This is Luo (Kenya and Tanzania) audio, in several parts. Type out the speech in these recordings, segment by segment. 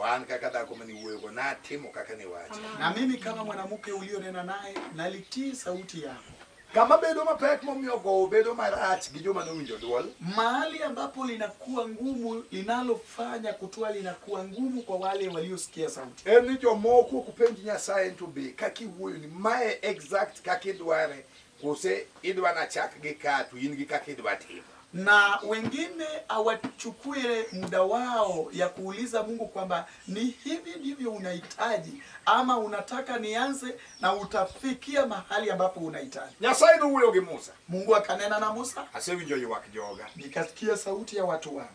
an kaka dhako mane iwuoyogo natimo kaka niwacho. Na mimi kama mwanamke ulionena naye nalitii sauti yako. Kama bedo mapek momiyo gowo bedo marach gi joma nowinjo duol, Mahali ambapo linakuwa ngumu, linalofanya kutoa linakuwa ngumu kwa wale waliosikia sauti, en ni jomoko ok penj Nyasaye to be kaka iwuoyo ni mae exact kaka idware kose idwa nachak gi ka to in gi kaka idwa timo. Na wengine hawachukue muda wao ya kuuliza Mungu kwamba ni hivi ndivyo unahitaji ama unataka nianze, na utafikia mahali ambapo unahitaji. Nyasaye nowuoyo gi Musa. Mungu akanena na Musa, Asewinjo ywak joga. Nikasikia sauti ya watu wangu,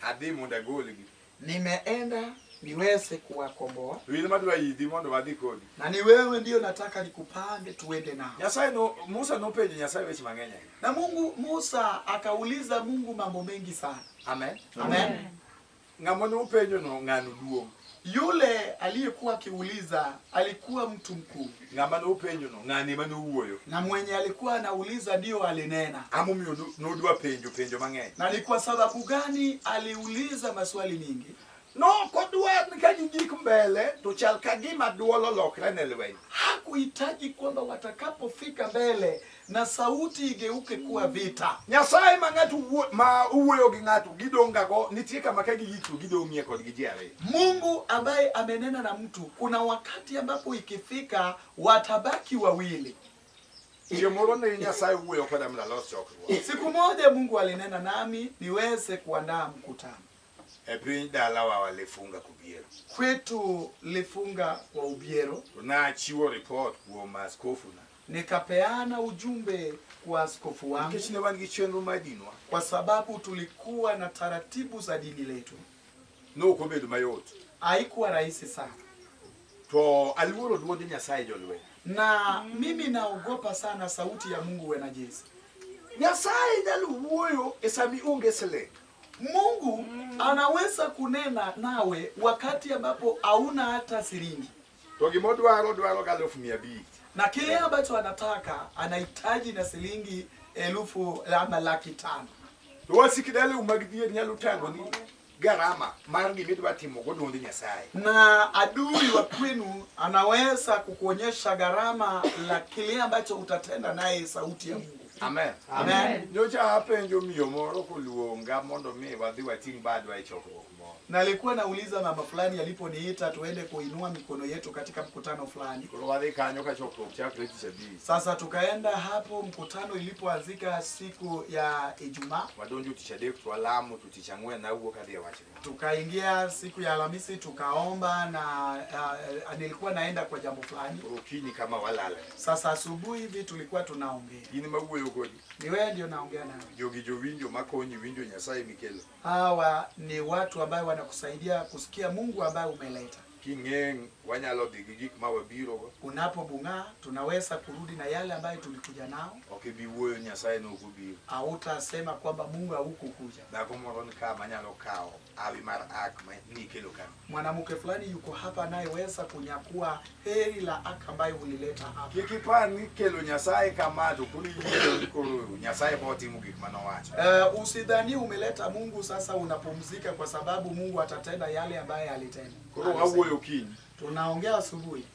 Adhi mondo agolgi. Nimeenda niweze kuwakomboa, To in madwa idhi mondo wadhi kodi. Na ni wewe ndiyo nataka nikupange tuende nao. Nyasaye no Musa nopenjo Nyasaye weche mang'eny ahinya. Na Mungu Musa akauliza Mungu mambo mengi sana. Amen. Amen. Ng'ama nopenjo no ng'ano duong'. Yule aliyekuwa akiuliza alikuwa mtu mkuu, Ng'ama nopenjo no ng'ani ema nowuoyo. Na mwenye alikuwa anauliza ndiyo alinena. Amomiyo nodwa penjo penjo mang'eny. Na ni kwa sababu gani aliuliza maswali mingi? Nokodwar ni ka gigik mbele to chal ka gima duol olokre ne lweny. Hakuhitaji kwamba watakapofika mbele na sauti igeuke kuwa vita. Nyasaye ma ng'ato ma owuoyo gi ng'ato gidong' gago nitie kama ka gigik to gidong'ie kodgi ji ariyo. Mungu ambaye amenena na mtu, kuna wakati ambapo ikifika watabaki wawili. Chieng' moro ne Nyasaye owuoyo koda mondo alos chokruok. Siku moja Mungu alinena nami niweze kuandaa mkutano. E piny dalawa wa Lifunga Kubiero. Kwetu Lifunga kwa Ubiero. To nachiwo report kuom askofu na. Nikapeana ujumbe kwa askofu wangu. Nikech ne wan gi chenro mar dinwa. Kwa sababu tulikuwa na taratibu za dini letu. Nok obedo mayot. Haikuwa rahisi sana. To aluoro duond Nyasaye jolweny. Na mimi naogopa sana sauti ya Mungu wanajeshi. Nyasaye nyalo wuoyo e sama ionge siling. Mungu anaweza kunena nawe wakati ambapo hauna hata silingi. To gimodwaro dwaro ga 500,000. Na kile ambacho anataka anahitaji na silingi elfu ama 500,000. To wasik dalau mag dhier nyalo tango ni garama mar gimidwa timo go duond Nyasaye. Na adui wa kwenu anaweza kukuonyesha gharama la kile ambacho utatenda naye sauti ya Mungu. Amen. Amen. Nyocha apenjo miyo moro koluonga mondo mi wadhi wating' badwa e chokruok moro. Nalikuwa nauliza mama fulani aliponiita tuende kuinua mikono yetu katika mkutano fulani. Koro wadhi kanyo ka chokruok chakre tich abich. Sasa tukaenda hapo mkutano ilipoanzika siku ya Ijumaa. Wadonjo tich adek to walamo to tich ang'wen nawuok adhi e wachno. Tukaingia siku ya Alhamisi tukaomba na nilikuwa naenda kwa jambo fulani. Koro okinyi kama walala. Sasa asubuhi hivi tulikuwa tunaongea. In ema wuoyo kodi. Ni wewe ndio naongea nawe. Jogi jowinjo makonyi winjo Nyasaye mikelo. Hawa ni watu ambao wanakusaidia kusikia Mungu ambaye umeleta. King'eng' wanyalo dhi gi gik ma wabirogo. Unapobung'aa tunaweza kurudi na yale ambayo tulikuja nao. Ok ibi wuoyo Nyasaye ne ok obiro. Hautasema kwamba Mungu haukukuja. Dhako moro ni ka manyalo kawo hawi mar ak ma nikelo ka. Mwanamke fulani yuko hapa anayeweza kunyakua heri la ak ambayo ulileta hapa. Kik ipar ni kelo Nyasaye kama to koro iyiero ni koro Nyasaye bo timo gik manowacho. Usidhani umeleta Mungu sasa unapumzika kwa sababu Mungu atatenda yale ambaye alitenda. Koro wawuoyo okinyi. Tunaongea asubuhi.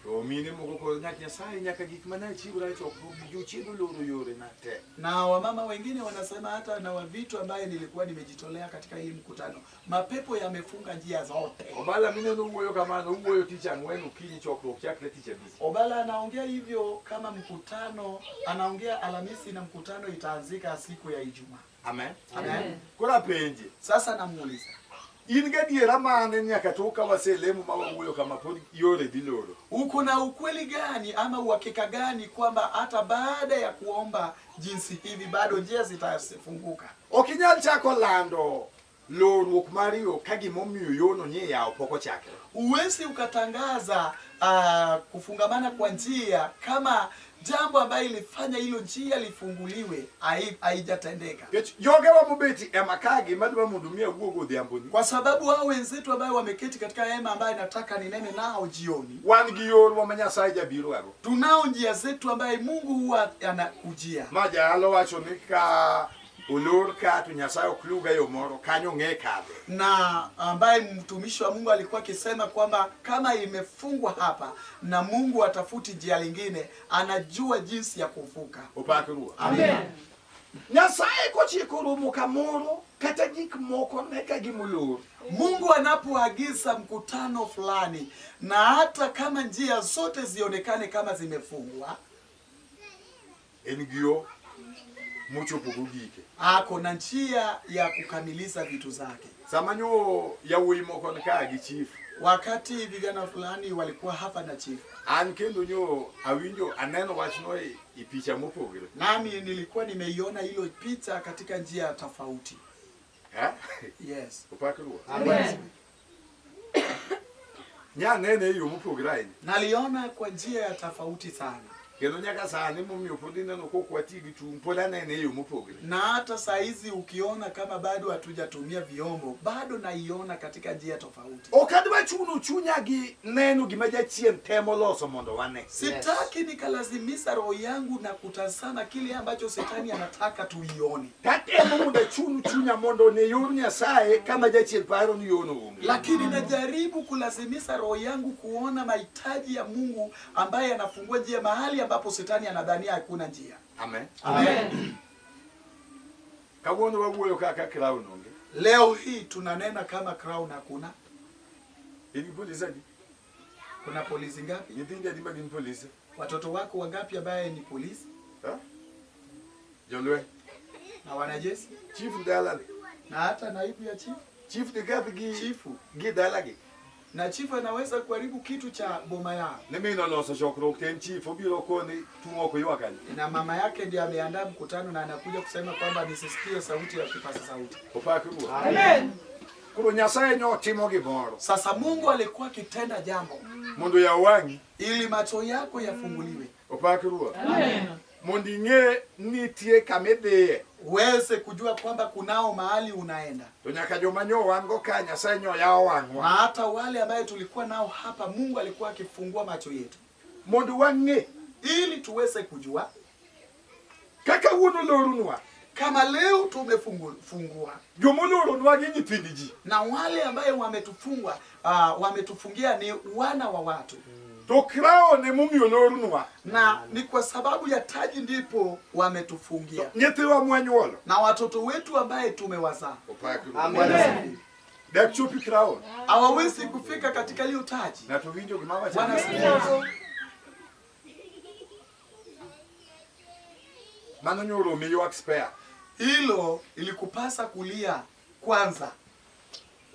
To mine moko koro nyak Nyasaye nyaka gik mane achiwora e chokruok jochiende oloro yore na te. Na wamama wengine wanasema hata na vitu ambaye nilikuwa nimejitolea katika hii mkutano, mapepo yamefunga njia zote. Obala mineno wuoyo kamano, owuoyo tich ang'wen okinyi chokruok chakre tich abich. Obala anaongea hivyo kama mkutano, anaongea Alhamisi na mkutano itaanzika siku ya Ijumaa. Amen. Amen. Koro apenje. Sasa namuuliza. In gadiera mane nyaka tok ka waselemo ma wawuoyo kama pod yore dhi loro? Uko na ukweli gani ama uhakika gani kwamba hata baada ya kuomba jinsi hivi bado njia zitafunguka? Ok inyal chako lando lorruok mar yo ka gimomiyo yono ni yawo pok ochakre. Huwezi ukatangaza kufungamana kwa njia kama jambo ambayo ilifanya hilo njia lifunguliwe haijatendeka. Nikech jogewa mobet e makagi madwa mondo mi awuog odhiamboni. Kwa sababu hao wenzetu ambao wameketi katika hema ambayo nataka ninene nao jioni. Wan gi yorwa ma Nyasaye jabiro gago. Tunao njia zetu ambaye Mungu huwa anakujia. Ma jalo wacho ni ka Olor ka to Nyasaye ok luga yo moro kanyo ng'e kadhe. Na ambaye mtumishi wa Mungu alikuwa akisema kwamba kama imefungwa hapa na Mungu atafuti njia lingine, anajua jinsi ya kuvuka. Opak Ruoth. Amen. Nyasaye kochiko romo kamoro kata gik moko ne ka gimolor. Mungu anapoagiza mkutano fulani, na hata kama njia zote zionekane kama zimefungwa, En gi yo mochopogo gike. Ako na njia ya kukamilisha vitu zake. Sama nyo yawuoyi moko ni ka gi chief. Wakati vijana fulani walikuwa hapa na chief, An kendo nyo awinjo aneno wachno e picha mopogre. Nami nilikuwa nimeiona hilo picha katika njia tofauti. Eh? Yes. Opak Ruoth. Amen. Nya nene e yo mopogre ahinya. Naliona kwa njia ya tofauti sana. Kendo nyaka sani momiyo pod ineno kok wati gi tung' pod anene e yo mopogre. Na hata saa hizi ukiona kama bado hatujatumia vyombo, bado naiona katika njia tofauti. Ok adwa chuno chunya gi neno gima jachien temo loso mondo wane. Sitaki nikalazimisha roho yangu na kutazama kile ambacho shetani anataka tuione. Tatemo mondo achun chunya mondo one yor Nyasaye kama jachien paro ni yono onge. Lakini najaribu kulazimisha roho yangu kuona mahitaji ya Mungu ambaye anafungua njia mahali ambapo shetani anadhania hakuna njia. Amen. Amen. Kawuono wawuoyo kaka crown onge. Leo hii tunanena kama crown hakuna. In gi polise adi? Kuna polisi ngapi? Nyithindi adi ma gin polise? Watoto wako wangapi ambaye ni polisi? Ha? Jolweny. Na wanajeshi? Chief dalani. Na hata naibu ya chief? Chief ni gapi gi Chifu. Gi dalagi. Na chifu anaweza kuharibu kitu cha boma yao. Ni min oloso chokruok to en chief obiro koni tung' ok oywak ahinya. Na mama yake ndiye ameandaa mkutano na anakuja kusema kwamba nisisikie sauti ya kipaza sauti. Opak Ruoth. Amen. Koro Nyasaye notimo gimoro. Sasa Mungu alikuwa akitenda jambo Mondo yaw wang'i. ili macho yako yafunguliwe. Opak Ruoth. Amen. Mondo ing'e nitie kama idhiye. Uweze kujua kwamba kunao mahali unaenda. To nyaka joma nyo wan go ka Nyasaye nyo yawo wang'wa. Na hata wale ambaye tulikuwa nao hapa Mungu alikuwa akifungua macho yetu. Mondo wang'e ili tuweze kujua kaka wuon olorunwa. Kama leo tumefungua. Joma oloronwa gi nyithind ji. Na wale ambaye wametufungia ni wana wa watu. To crown emomiyo olorunwa. Na ni kwa sababu ya taji ndipo wametufungia. Nyithiwa mwanyuolo. Na watoto wetu ambaye tumewazaa. Opak Ruoth. Amen. Dak chopi crown. Hawawezi kufika katika hiyo taji. Na to winjo gima wacho. Bwana asifiwe. Mano nyoro mi ywak spare. Hilo ilikupasa kulia kwanza.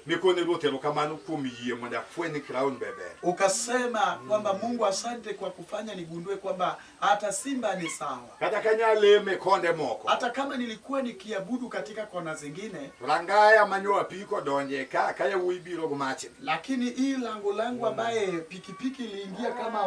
Mikone Ruoth erokamano kuom yie mondo afweny crown beber. Ukasema kwamba Mungu asante kwa kufanya nigundue kwamba hata simba ni sawa. Kata kanya leme konde moko. Hata kama nilikuwa nikiabudu katika kona zingine, Rangaya manyo apiko donje ka ka yawuoyi biro go mach. Lakini hii lango langu ambaye pikipiki iliingia kama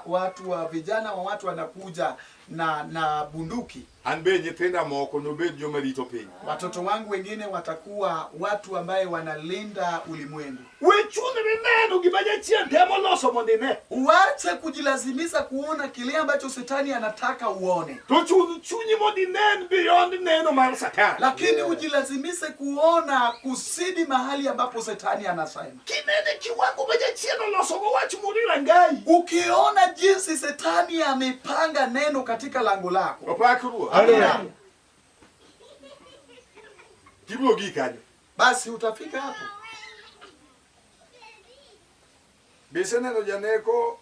watu wa vijana wa watu wanakuja na bunduki. An be nyithinda moko nobed joma rito piny. Watoto wangu wengine watakuwa watu ambaye wanalinda ulimwengu. We chunri neno gima jachien temo loso mondo ine. Uache kujilazimisha kuona kile ambacho shetani anataka uone. To chun chunyi mondo inen beyond neno mar Satan. Lakini ujilazimishe kuona kusidi mahali ambapo shetani anasema. Kinene kiwango ma jachien oloso go wach moro e rangayi. Ukiona jinsi shetani amepanga neno katika lango lako. Opak Ruoth. Amen. Tibiro gi kanyo. Basi utafika hapo. Be iseneno janeko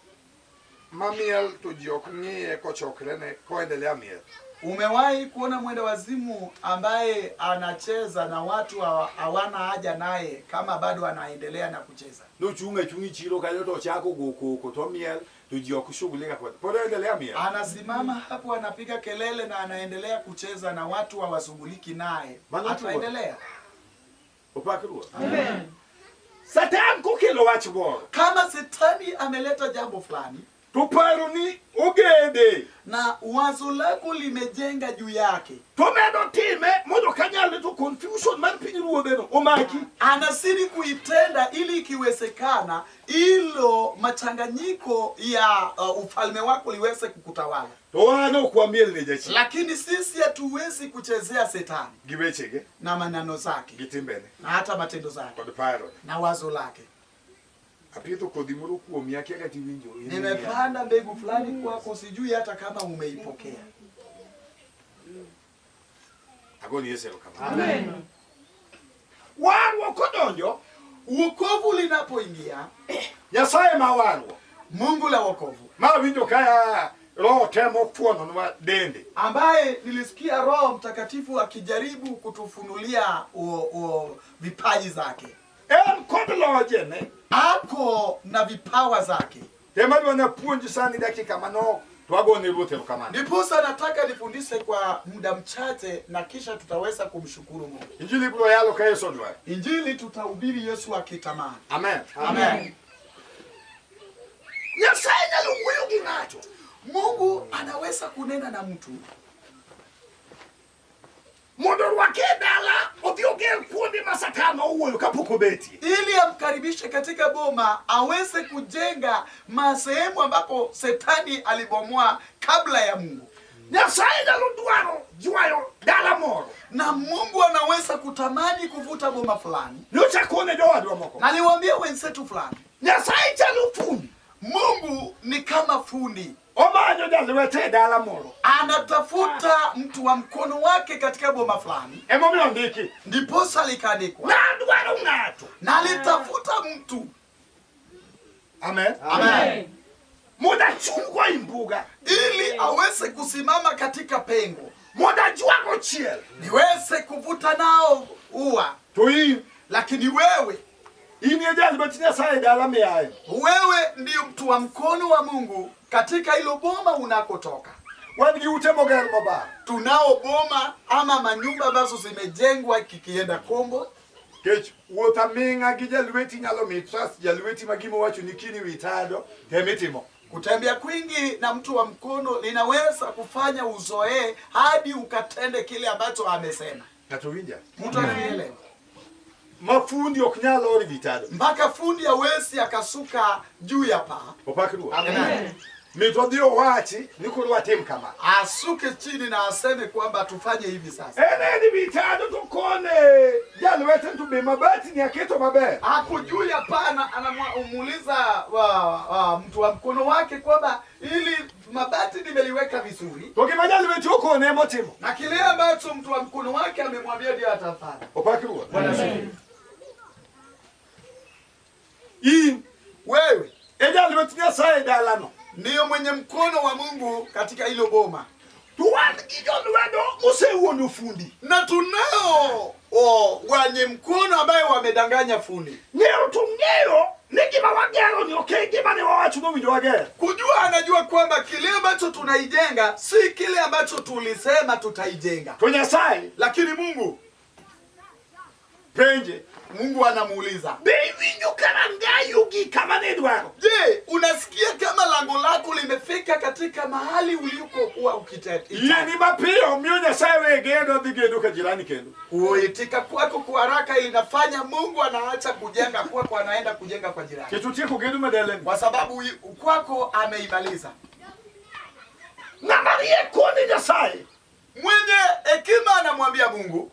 mamiel to ji ok ng'iye kochokre ne koendelea miel? Umewahi kuona mwenda wazimu ambaye anacheza na watu hawana haja naye kama bado anaendelea na kucheza? Nochung' achung'a e chiro kanyo to ochako go koko to miel to ji ok shughulika kode. Pod oendelea miel. Anasimama hapo anapiga kelele na anaendelea kucheza na watu hawashughuliki naye. Mano tuo. Ataendelea. Opak Ruoth. Amen. Satan kokelo wach moro. Kama shetani ameleta jambo fulani, To paroni ogede. Na wazo lako limejenga juu yake. To medo time mondo kanyalre to confusion mar piny ruodheno omaki. Anazidi kuitenda ili ikiwezekana ilo machanganyiko ya ufalme wako liweze kukutawala. To wan ok wamiel ne jachien. Lakini sisi hatuwezi kuchezea setani Gi wechege. na maneno zake Gi timbene. na hata matendo zake Kod parone. na wazo lake. Apidho kodhi moro kuomi akia kata iwinjo. In Nimepanda mbegu fulani kwako, sijui hata kama umeipokea. Agoni Yesu erokamano. Amen. Warruok kodonjo, Wokovu linapoingia, Nyasaye ma warruok. Mungu la wokovu Ma winjo ka Roho temo fuononwa dende. Ambaye nilisikia Roho Mtakatifu akijaribu kutufunulia vipaji zake. En kod lojene. Ako na vipawa zake. Tema dwa napuonj sani dakika manok to agone Ruoth erokamano. Ndiposa nataka nifundishe kwa muda mchache na kisha tutaweza kumshukuru Mungu. Injili biro yalo ka Yesu odwaro. Injili tutahubiri Yesu akitamani. Amen. Amen. Nyasaye nyalo wuoyo gi ng'ato. Mungu anaweza kunena na mtu mondo orwake e dala odhi oger kuonde ma Satan owuoyo kapok obetie, ili amkaribishe katika boma aweze kujenga masehemu ambapo setani alibomoa kabla ya Mungu. Nyasaye nyalo dwaro jwayo dala moro, na Mungu anaweza kutamani kuvuta boma fulani. Nyocha kone jowadwa moko. Naliwaambia wenzetu fulani, Nyasaye chalo fundi. Mungu ni kama fundi. Omanyo jalwete e dala moro. Anatafuta mtu wa mkono wake katika boma fulani. Emomiyo ondiki. Ndiposa likaandikwa. Nadwaro ng'ato. Nalitafuta mtu. Amen. Amen. Mondo achung' go imbuga. Ili aweze kusimama katika pengo. Mondo ajwago chiel. Niweze kuvuta nao ua. To in. Lakini wewe in e jalwet Nyasaye e dala miaye. Wewe ndiyo mtu wa mkono wa Mungu katika hilo boma unakotoka. Wan gi ute moger maber. Tunao boma ama manyumba ambazo zimejengwa kikienda kombo. Kech wuoth aming'a gi jalweti nyalo mi trust jalweti ma gima owacho ni kiny wi tado temitimo. Kutembea kwingi na mtu wa mkono linaweza kufanya uzoee hadi ukatende kile ambacho amesema. Ng'ato winja? Mtu ananielewa? Mafundi ok nyal or wi tado. Mpaka fundi hawezi akasuka juu ya paa. Opak Ruoth. Amen. Mit odhi owachi ni koro watim kama. Asuke chini na aseme kwamba tufanye hivi sasa. En en wi tado to kone jalwete to be mabati ni aketo maber. Ako juu ya paa na anamuuliza mtu wa mkono wake kwamba ili mabati nimeliweka vizuri. To gima jalwete okone motimo. Na kile ambacho mtu wa mkono wake amemwambia ndio atafanya. Opak Ruoth. Bwana asifiwe. In wewe e jalwet Nyasaye e dalano. Ndiyo mwenye mkono wa Mungu katika hilo boma. To wan gi jolwedo mosewuondo fundi. Na tunao wenye mkono ambaye wamedanganya fundi. Ng'eyo to ng'eyo ni gima wagero ni ok gima ne wawacho nowinjo wager. Kujua anajua kwamba kile ambacho tunaijenga si kile ambacho tulisema tutaijenga. To Nyasaye, lakini Mungu penje. Mungu anamuuliza, Be iwinjo karangayo gi kama ne idwaro? Je, unasikia kama lango lako limefika katika mahali ulikokuwa ukiteta? Yieni mapiyo miyo Nyasaye we gedo dhi gedo ka jirani kendo. Kuitika kwako kwa haraka inafanya Mungu anaacha kujenga kwako, anaenda kujenga kwa jirani. Keto tieko gedo madalani. Kwa sababu kwako ameimaliza. Ng'ama riek koni Nyasaye. Mwenye hekima anamwambia Mungu,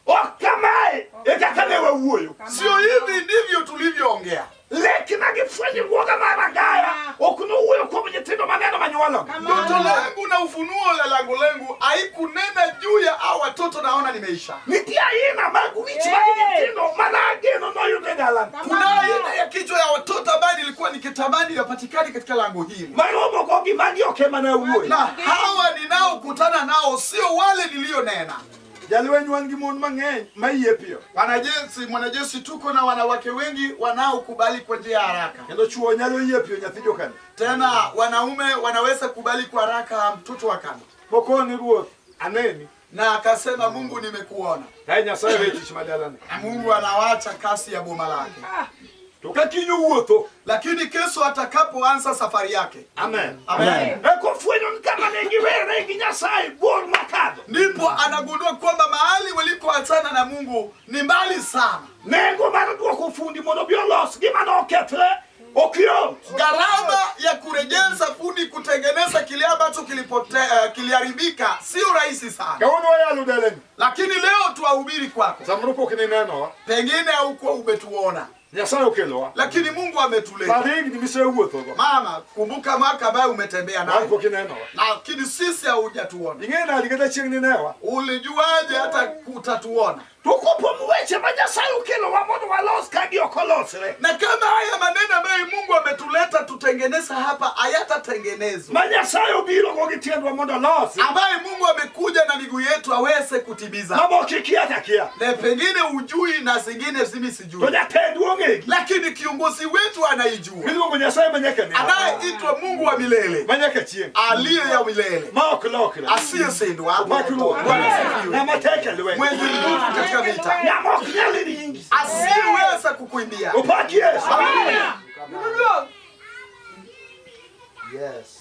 Ok kamae e kaka ne wawuoyo. Sio hivi ndivyo tulivyoongea. Lek ma gifwenyruoga mar agaya ok nowuoyo kuom nyithindo maneno manyuolo. Ndoto langu na ufunuo la lango langu haikunena juu ya hao watoto, naona nimeisha. Nitie aina mag wich mag nyithindo manageno noyudo e dalano. Kuna aina ya kichwa ya watoto ambayo nilikuwa nikitamani yapatikane katika lango hili. Maromo go gi magi ok ema nawuoyo. Na hawa ninaokutana nao sio wale nilionena. Jalweny wan gi mon mang'eny ma yie piyo. Wanajeshi, mwanajeshi tuko na wanawake wengi wanaokubali kwa njia ya haraka. Kendo chuo nyalo yie piyo nyathi jokani. Tena wanaume wanaweza kubali kwa haraka mtoto wa kando. Pokoni Ruoth aneni. Na akasema Mungu nimekuona. Kae Nyasaye we tich madalane. Na Mungu anawacha kasi ya boma lake. To ka kiny owuotho. Lakini kesho atakapoanza safari yake. Amen. Amen. Eko fwenyo ni kama ne giwere gi Nyasaye bor mokadho. Ndipo anagundua kwamba mahali walikoachana na Mungu ni mbali sana. Nengo mar duoko fundi mondo obi olos gima nokethre ok yot. Gharama ya kurejesha fundi kutengeneza kile ambacho kiliharibika sio rahisi sana. Kawuono wayalo dalani. Lakini leo tuwahubiri kwako. Samoro pok ninenowa. Pengine haukuwa umetuona. Nyasaye okelowa. Lakini Mungu ametuleta. Par higni misewuothogo. Mama, kumbuka mwaka ambayo umetembea Wan nayo. pok inenowa. Lakini sisi haujatuona. Ing'e nadi kata chieng' ninewa. Ulijuaje hata utatuona? To kopom weche ma Nyasaye okelowa mondo walos ka gi ok olosre. Na kama haya maneno ambayo Mungu ametuleta tutengeneza hapa hayatatengenezwa, Ma Nyasaye obiro go gi tiendwa mondo olosi. ambaye Mungu amekuja na miguu yetu aweze kutimiza, Mamoko ikia takia. na pengine ujui na zingine mimi To sijui, jatendwa ong'egi. lakini kiongozi wetu anaijua, Miluongo Nyasaye manyaka nene. anayeitwa Mungu wa milele, Manyaka chieng'. aliye ya milele, Ma ok lokre. asiyeshindwa. Opak Ruoth. Bwana asifiwe, Ng'ama tek e lweny. mwenye nguvu katika vita, Ng'ama ok nyal ringi. asiyeweza kukuimbia. Opak Yesu. Yes.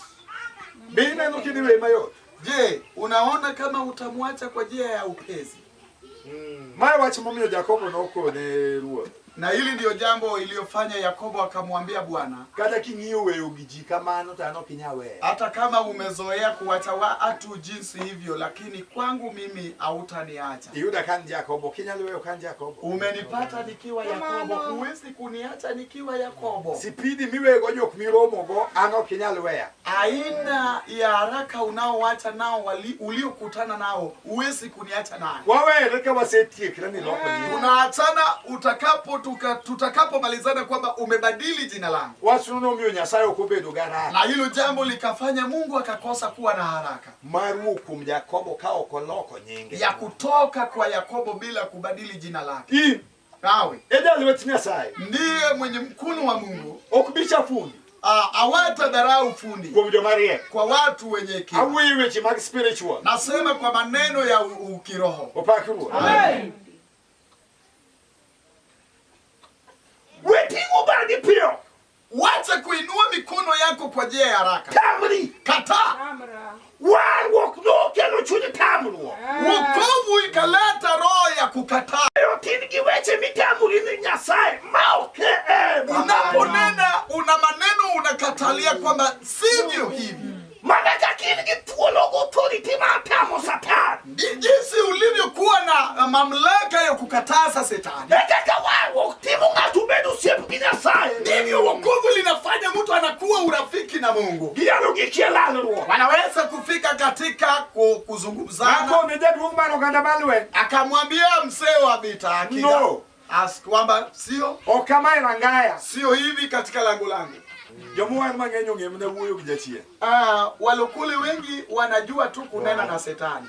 Be ineno kidhi weye mayot? Je, unaona kama utamwacha kwa njia ya upesi? Mae wach momiyo Jakobo nokone ruoth. Na hili ndiyo jambo iliyofanya Yakobo akamwambia Bwana, Kata king'iyo weyo gi ji kamano to an ok inyal weya. hata kama umezoea kuwacha watu jinsi hivyo, lakini kwangu mimi hautaniacha. Iyuda ka an Jakobo, ok inyal weyo ka an Jakobo. Umenipata nikiwa Yakobo, huwezi kuniacha nikiwa Yakobo. Sipidi miwego jok miromogo an ok inyal weya. Aina ya haraka unaowacha nao uliokutana nao, huwezi kuniacha nayo. Wawere ka wasetiekre ni loko nyingi. Tunaachana utakapo tutakapomalizana kwamba umebadili jina langu. Wachno nomiyo Nyasaye ok obedo garaka Na hilo jambo likafanya Mungu akakosa kuwa na haraka mar wuok kuom Jakobo ka ok oloko nyinge. ya kutoka kwa Yakobo bila kubadili jina lake. In Nawe e jalwet Nyasaye ndiye mwenye mkono wa Mungu, ok bi cha fundi hawatadharau fundi kuom joma riek. kwa watu wenye hekima. Awuoyo e weche mag spiritual. Nasema kwa maneno ya ukiroho. Opak Ruoth. We ting'o badi piyo. Wacha kuinua mikono yako kwa njia ya haraka. Tamri. Kataa. Warruok nokelo chuny tamruok. Wokovu ikaleta roho ya kukataa. Otin gi weche mitamori ni Nyasaye ma ok en. Unaponena una maneno unakatalia kwamba sivyo hivi. Mana kaka in gi thuolo gi authority mar tamo Satan. Jinsi ulivyokuwa na mamlaka ya kukataza shetani, E kaka warruok timo ng'ato bedo osiep gi Nyasaye. ndivyo wokovu linafanya mtu anakuwa urafiki na Mungu. Ginyalo gikia lalruok. Wanaweza kufika katika kuzungumzana. Akone jaduong' mar oganda mar lweny. Akamwambia mzee wa vita akida No. kwamba sio Ok kama e rangaya. sio hivi katika lango langu. Jomowar mang'eny ong'e mana wuoyo gi jachien. Walokole wengi wanajua tu kunena na shetani.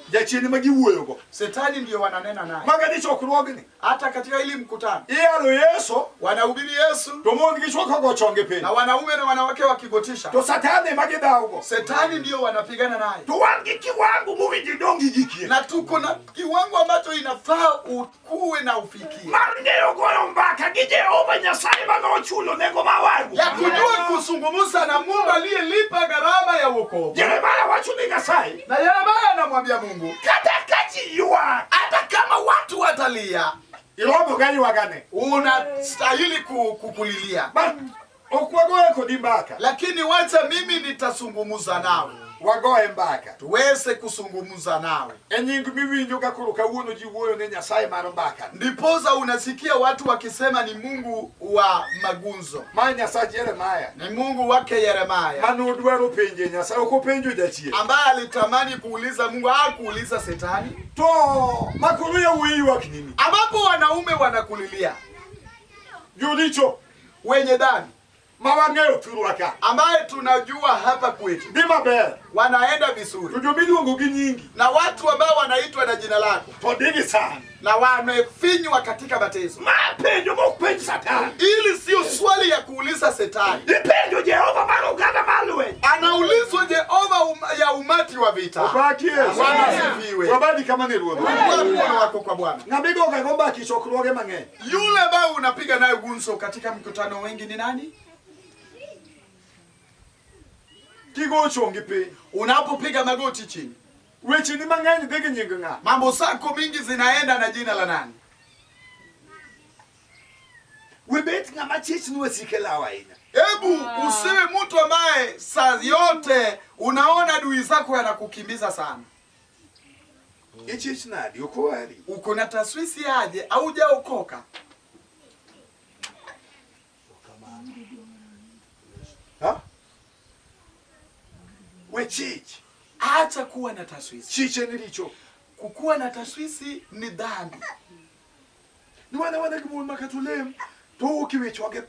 Jachien ema giwuoyogo. Shetani ndio wananena naye. Maga ni chokruogni. Hata katika hili mkutano Iyalo Yesu wanahubiri Yesu to mon gi chwo kogo chonge piny. na wanaume na wanawake wakigotisha. To Satan ema gidhawogo. Shetani ndio wanapigana naye. To wan gi kiwango mowinjo idong igikie. Na tuko na kiwango ambacho inafaa ukuwe na ufikie. Mar ng'eyo goyo mbaka gi Jehova Nyasaye manochulo nengo mar warruok. Ya kujua kuzungumza na Mungu aliyelipa gharama ya wokovu. Jeremia wacho ni Nyasaye. Na Yeremia anamwambia Mungu, Kata ka ji ywak, hata kama watu watalia, iromo ga ywagane. unastahili kukulilia. But ok wagoye kodi mbaka. Lakini wacha mimi nitazungumza nawe. Wagoye mbaka. Tuweze kuzungumza nawe. E nying miwinjo ka koro kawuono ji wuoyo ne Nyasaye mar mbaka. Ndiposa unasikia watu wakisema ni Mungu wa magunzo. Ma Nyasach Jeremia. Ni Mungu wake Yeremia. Manodwaro penje Nyasaye ok openjo jachien. Ambaye alitamani kuuliza Mungu, hakuuliza shetani. To makoro yawuoyi ywak nini? Ambapo wanaume wanakulilia Joricho wenye dhambi ma wang'eyo thurwa ka. ambaye tunajua hapa kwetu Dhi maber. wanaenda vizuri, To jomiluongo gi nyingi na watu ambao wanaitwa na jina lako to dhi gi sand. na wamefinywa katika mateso. Ma penjo mok penj Satan. Ili sio swali ya kuuliza shetani, Ipenjo Jehova mar oganda mar lweny. anaulizwa Jehova ya ya umati wa vita. Opaki Yesu. Bwana asifiwe. Wabadi kama ni ruodh. Inua mkono wako kwa Bwana. Ng'ama igoga go mbaka e chokruoge mang'eny. Yule ambaye unapiga naye gumzo katika mkutano wengi ni nani? Kigo chongi piny. Unapopiga magoti chini, Wecheni mang'eny dhi gi nying ng'a? mambo zako mingi zinaenda na jina la nani? We bet ng'ama chich ni wasike law ahinya. Hebu usiwe mtu ambaye saa yote unaona adui zako yanakukimbiza sana. Ichich nadi ok owari. Uko na taswisi aje au hujaokoka? Ha? We chich. Acha kuwa na taswisi. Chich en richo. Kukuwa na taswisi ni dhambi. Ni wan awana gi mon ma kata olem to owuok e wi chonge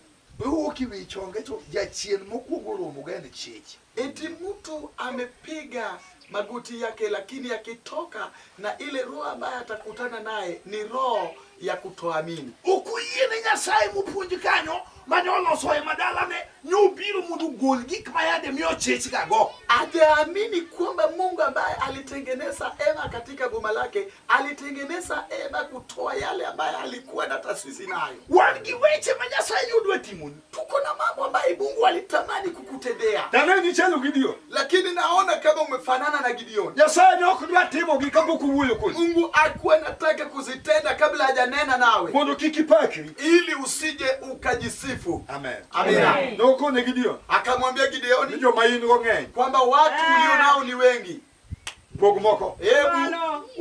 owuok e wi chonge to jachien mokwongo oromo go en chich. Eti mtu amepiga magoti yake, lakini akitoka na ile roho ambaye atakutana naye ni roho ya kutoamini. Ok oyiene Nyasaye mopuonj kanyo mane oloso e madalane nyobiro mondo ogol gik ma yande miyo chich ga go. Hajaamini kwamba Mungu ambaye alitengeneza hema katika boma lake alitengeneza hema kutoa yale ambaye alikuwa na taswisi nayo. Wan gi weche ma Nyasaye nyodwa timoni. Tuko na mambo ambayo Mungu alitamani kukutendea, Tane nichalo Gideon. lakini naona kama umefanana na Gideon. Nyasaye ne ok dwa timogi kapok owuoyo kodi. Mungu hakuwa anataka kuzitenda kabla hajanena nawe, Mondo kik ipakri. ili usije ukajisifu. Amen. Amina. Nokone Gideon Akamwambia ni Gideoni joma in go ng'eny. kwamba watu ulio nao ni wengi, Pog moko. hebu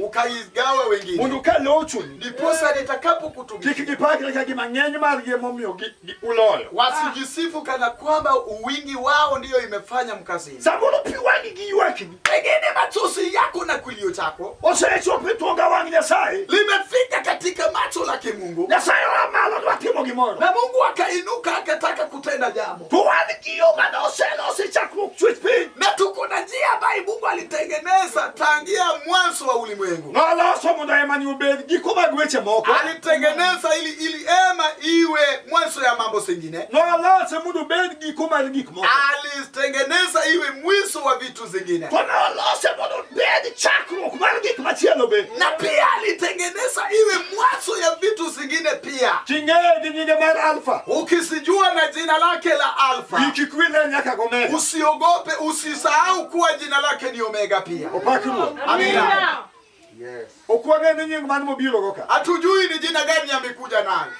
ukaigawe wengine, Mondo ka lochoni ndiposa nitakapokutumia kik gipakre ka gima ng'eny margi emomiyo uloyo. wasijisifu kana kwamba uwingi wao ndiyo imefanya mkazini. Samoro pi wang'i gi ywakni Pengine machozi yako na kilio chako osechopo e tonga wang' Nyasaye. limefika katika macho lake Mungu, Nyasaye oa malo dwa timo gimoro. na Mungu akainuka akataka kutenda jambo, To wan gi yo mane oselosi chakruok chwech piny. na tuko na njia ambayo Mungu alitengeneza tangia mwanzo wa ulimwengu. Noloso mondo hemani obed giko mag weche moko. Alitengeneza ili hema iwe mwanzo ya mambo zingine, Nolose mondo obed giko mar gik moko. alitengeneza iwe mwisho wa vitu zingine, To nolose mondo obed chakruok mar gik machielo be. na pia alitengeneza iwe mwanzo ya vitu zingine pia. King'eye gi nyinge mar Alfa. Ukisijua na jina lake la Alfa, Wiki kwile nyaka gomega. usiogope, usisahau kuwa jina lake ni Omega pia. Opak Ruoth. Amina. Ok wang'eyo ni nying mane mobiro go ka. Hatujui ni jina gani amekuja nayo,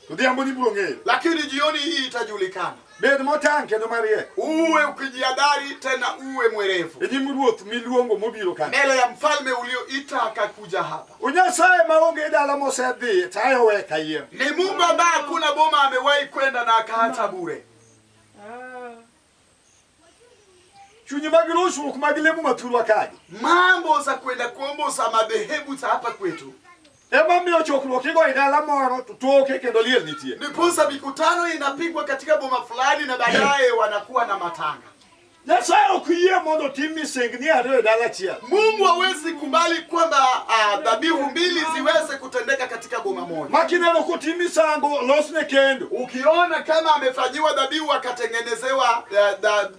To odhiambo ni biro ng'eyo. lakini jioni hii itajulikana. Bed motang' kendo mariek. Uwe ukijihadhari, tena uwe mwerevu E nyim ruoth miluongo mobiro ka. mbele ya mfalme ulioita akakuja hapa. Nyasaye maonge dala mosedhiye tayo we kayiem. Ni Mungu ambaye hakuna boma amewahi kwenda na akaacha bure. Chunyi mag rochruok mag lemo mathurwa kae. Mambo za kwenda kuomba za madhehebu za hapa kwetu, Ema miyo chokruok igo e dala moro to toke kendo liel nitie. ndiposa mikutano inapigwa katika boma fulani na baadaye wanakuwa na matanga. Nyasaye ok yie mondo otim misengni ariyo e dala achiel. Mungu hawezi kubali kwamba dhabihu mbili ziweze kutendeka katika boma moja. Ma kineno kotim misango losne kendo. Ukiona kama amefanyiwa dhabihu akatengenezewa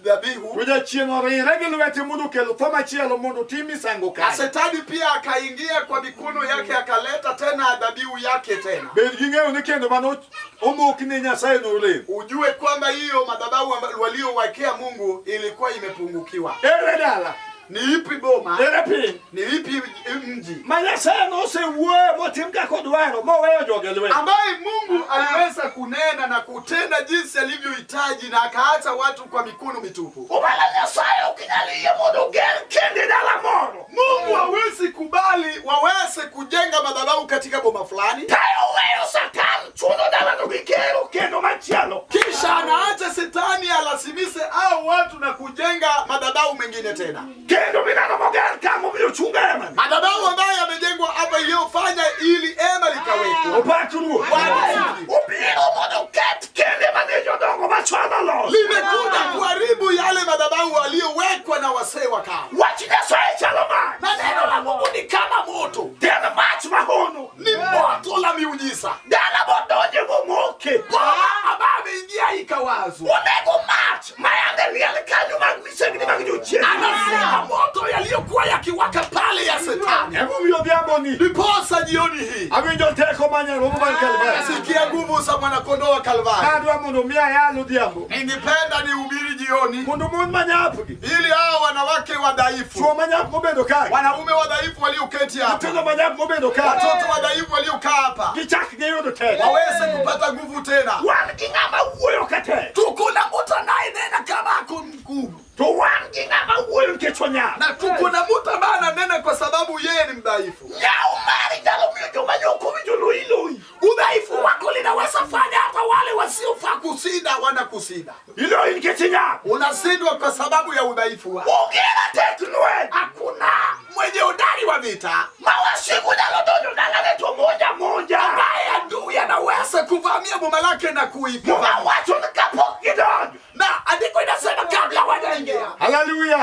dhabihu, To jachien orire gi lwete mondo okel tho machielo mondo otim misango na kanyo. shetani pia akaingia kwa mikono yake akaleta tena dhabihu yake tena. Bed gi ng'eyo ni kendo mane omok ne Nyasaye norem. Ujue kwamba hiyo madhabahu waliowekea Mungu ilikuwa imepungukiwa. Ere dala, Ni ipi boma? ere piny. Ni ipi mji Ma Nyasaye nosewuoyo motim kaka odwaro moweyo joge lwedo. ambaye Mungu aliweza kunena na kutenda jinsi alivyohitaji na akaacha watu kwa mikono mitupu? Obala Nyasaye ok nyal yie mondo oger kendo e dala moro. Mungu hawezi kubali waweze kujenga madhabahu katika boma fulani, Kae oweyo Satan chuno dalano gi kero kendo machielo. kisha anaacha shetani alazimishe hao watu na kujenga madhabahu mengine tena, Kendo mineno moger ka momiyo chunga hemani. madhabahu ambayo yamejengwa hapa iliyofanya ili hema likawekwa. Opak Ruoth. Bwana asifiwe. Obiro mondo oket kende mane jodongo machon oloso. Limekuja kuharibu yale madhabahu waliyowekwa na wasee wa kale. Wach Nyasaye chalo mach. Na neno la Mungu ni kama moto, En mach mahono. ni moto la miujiza. Dala modonje momoke. Boma ambayo ameingia ikawazwa, Onego mach mayande liel kanyo mag misengni Makekni mag jochiende. Anazima moto yaliyokuwa yakiwaka pale ya Shetani. Emomiyo odhiamboni Ndiposa jioni hii awinjo teko mar nyarombo mar Kalvari. nasikia nguvu za mwanakondoo wa Kalvari. Adwa mondo mi ayal odhiambo. Ningependa nihubiri jioni Mondo mon manyapgi, ili hao wanawake wadhaifu, chwo manyap mobedo kae, wanaume wadhaifu walioketi hapa, nyithindo manyap mobedo kae, watoto wadhaifu waliokaa hapa gichak giyudo teko. waweze kupata nguvu tena. Wan gi ng'ama wuoyo ka tek, Tuko na mtu anayenena kama ako mkuu, to wan gi ng'ama wuoyo nikech wanyap. na tuko na mtu ambaye ananena kwa sababu yeye ni mdhaifu. Nyawo mari nyalo miyo joma ne ok owinjo loyi loyi. Udhaifu wako linaweza fanya hata wale wasiofaa kushinda wanakushinda. Iloyi nikech inyap. Unashindwa kwa sababu ya udhaifu wako. Onge ratek lweny Hakuna mwenye udari wa vita ma wasigu nyalo donjo dalane to monja monja. ambaye adui anaweza kuvamia boma lake na kuipa. Muma wacho ni kapok gidonjo. Na andiko inasema kabla wajaingia Haleluya.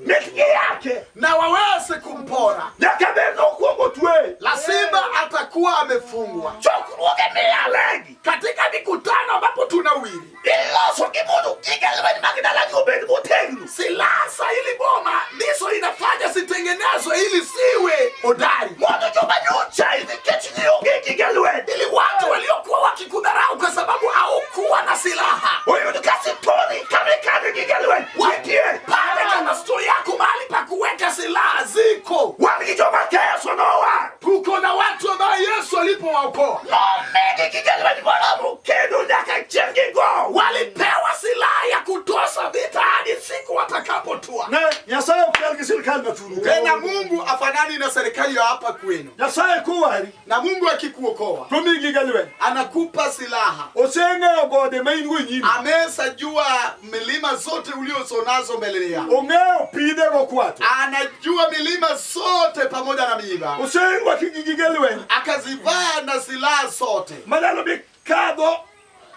Mitgi yake na waweze kumpora, nyaka bed nokwongo twe. lazima atakuwa amefungwa. Chokruoge miyalegi Katika mikutano ambapo tunawili iloso gi mondo gige lweny mag dalagi obed motegno. silaha za hili boma ndizo inafanya zitengenezwe ili siwe hodari, Mondo joma nyochayi nikech gionge gige lweny ili watu waliokuwa wakikudharau kwa sababu haukuwa na silaha oyud ka sitoni kama ikane gige lweny nitie. pale kama stori yako mahali pa kuweka silaha ziko. Wan gi joma Yesu nowar. Tuko na watu ambao Yesu alipowaokoa Nomigi gige lweny moromo kedo nyaka chieng' gigo. walipewa silaha ya kutosha vita hadi siku watakapotua. Ne Nyasaye ok chal gi sirikal mathuru. Tena Mungu afanani na serikali ya hapa kwenu, Nyasaye kowari na Mungu akikuokoa to miyi gige lweny. anakupa silaha. Oseng'eyo gode ma in go e nyimi. Ameshajua milima zote uliozonazo mbele yako, Ong'eyo pidhego kwato. anajua milima zote pamoja na miiba, Oserwaki gi gige lweny akazivaa na silaha zote manyalo bi kadho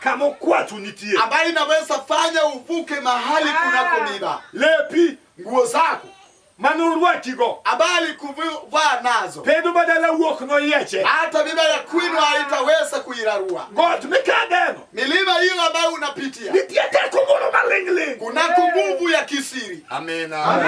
kama okwato nitie. ambayo inaweza fanya uvuke mahali kunako miiba. Lepi Nguo zako manorwakigo ambayo alikuvaa nazo, pedo badala wuok noyieche. hata miiba ya kwinu haitaweza kuirarua. Got mikadheno Milima hiyo ambayo unapitia, nitie teko moro maling'ling. kunako nguvu ya kisiri. Amina.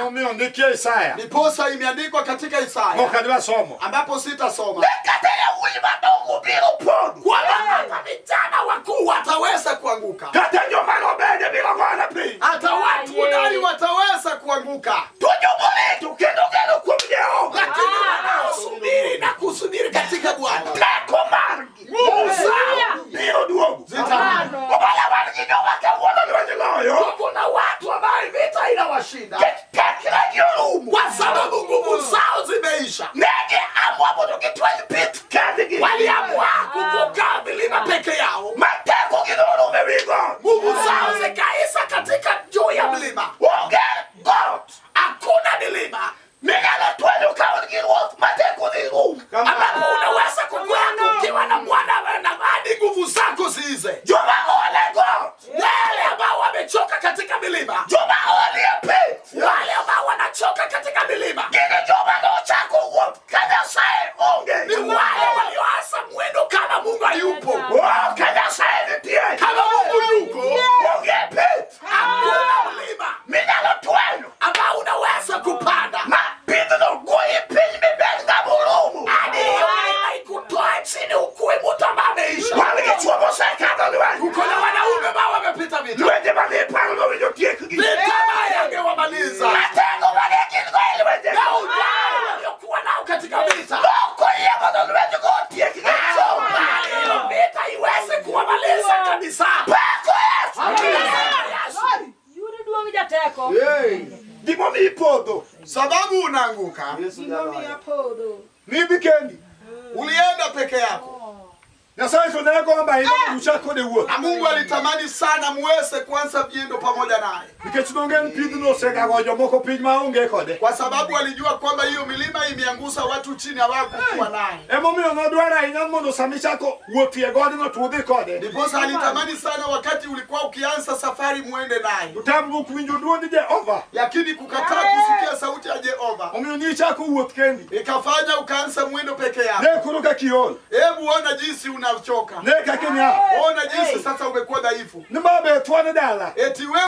Emomiyo ondikie Isaya. Ndiposa imeandikwa katika Isaya, Ok adwa somo. ambapo sitasoma, Kata yawuoyi madongo biro podho. kwamba hata vijana wakuu wataweza kuanguka, Kata joma robede biro gore piny. hata watu hodari wataweza kuanguka, To jomorito kendo geno kuom Jehova. lakini wanaosubiri na kusubiri katika Bwana Teko margi nguvu zao biro duogo. zitarudi. Obala wan gi joma kawuono lweny loyo. Kuna watu ambao vita inawashinda Tekregi orumo. kwa sababu nguvu zao zimeisha. Negi amua mondo gitweny pith kendgi. Waliamua kuvuka milima peke yao, Ma tekogi norumo ewi got. nguvu zao zikaisha katika juu ya mlima. Onge got Hakuna milima minyalo twenyo ka un gi ruoth ma tekone rum. ambapo unaweza kukwea kukiwa na Bwana na hadi nguvu zako ziize. Joma ole got. Wale ambao wamechoka katika milima, Joma olie pith. wale ambao wanachoka katika milima Gin joma nochako wuoth ka Nyasaye onge. ni wale walioanza mwendo kama Mungu hayupo. Oh, ka Nyasaye nitie. Kama Mungu yuko, Onge pith hakuna mlima minyalo twenyo ambao unaweza kupanda ma pidhno goyi piny mibed ng'ama orumo. hadi hiyo milima ikutoe chini ukuwe mtu ambaye ameisha. Wan gi chwo mosekadho lweny. Kuko na wanaume ambao wamepita vita, Lwenje manie paro nowinjo tiekgi. vita ambayo yangewamaliza Ratego mane gin go e lwenje. na udai waliokuwa nao katika vita, Nok oyie mondo lwenjgo otiekgi chon. bali hiyo vita iweze kuwamaliza kabisa. Pako Yesu. Yesu. Yud duong' jateko. Gimomiyo ipodho. Sababu unaanguka, Gimomiyo apodho. Nidhi kendi. ulienda peke yako, Nyasaye to ne gombo ahinya mondo uchak kode wuoth. na Mungu alitamani sana muweze kuanza viendo pamoja naye, Nikech donge en pidhno osegago jomoko piny maonge kode. kwa sababu alijua kwamba hiyo milima imeangusa watu chini, hawakukuwa naye. Emomiyo nodwaro ahinya mondo sama ichako wuoth e godno to udhi kode. Ndiposa alitamani sana wakati ulikuwa ukianza safari muende naye, To tamruok winjo duond Jehova lakini kukataa kusikia sauti ya Jehova omiyo nichako wuoth kendi. ikafanya ukaanza mwendo peke yako. Ne koro kaka iol. Hebu ona jinsi unachoka, Ne kaka inyap. ona jinsi sasa umekuwa dhaifu, Ni ma be thuon dala. eti wewe